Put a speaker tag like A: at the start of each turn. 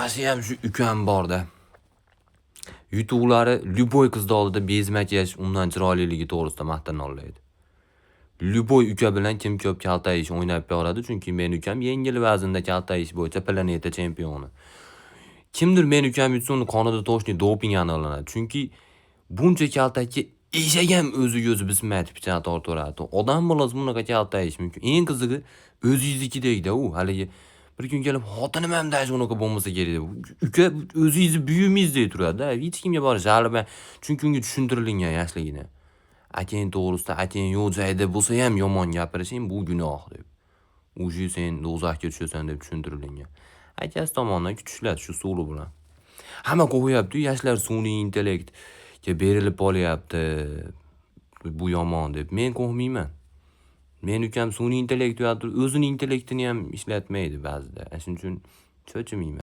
A: Yaxshi ham shu ukam borda. Yutuqlari любой qizni oldida без makiyaj undan chiroyliligi to'g'risida maqtana oladi. Любой uka bilan kim ko'p kaltayish o'ynab beradi, chunki meni ukam yengil vaznda kaltayish bo'yicha planeta chempioni. Kimdir meni ukam yutsa, uni qonida точно doping aniqlanadi. Chunki buncha kaltakka eshak ham o'ziga o'zi bismaydi, pichoq tortaveradi. Odam bolasi bunaqa kaltayish mumkin. Eng qizig'i, o'zingiznikidek-da u haligi bir kun kelib xotinim ham даже unaqa bo'lmasa kerak deb. Uka, o'zingizni buyumingizdek turadi-da. Hech kimga borib жалоба, chunki unga tushuntirilgan yoshligida. Akang to'g'risida akang yo'q joyda bo'lsa ham yomon gapirishing bu gunoh deb. Уже sen do'zaxga tushasan deb tushuntirilgan. Akasi tomonidan kutishladi shu usuli bilan. Hamma qo'rqyapti, yoshlar sun'iy intellektga berilib qolyapti. Bu yomon deb. Men qo'rqmayman. Meni ukam sun'iy intellekt o'zini intellektini ham ishlatmaydi ba'zida. Shuning uchun cho'chimayman.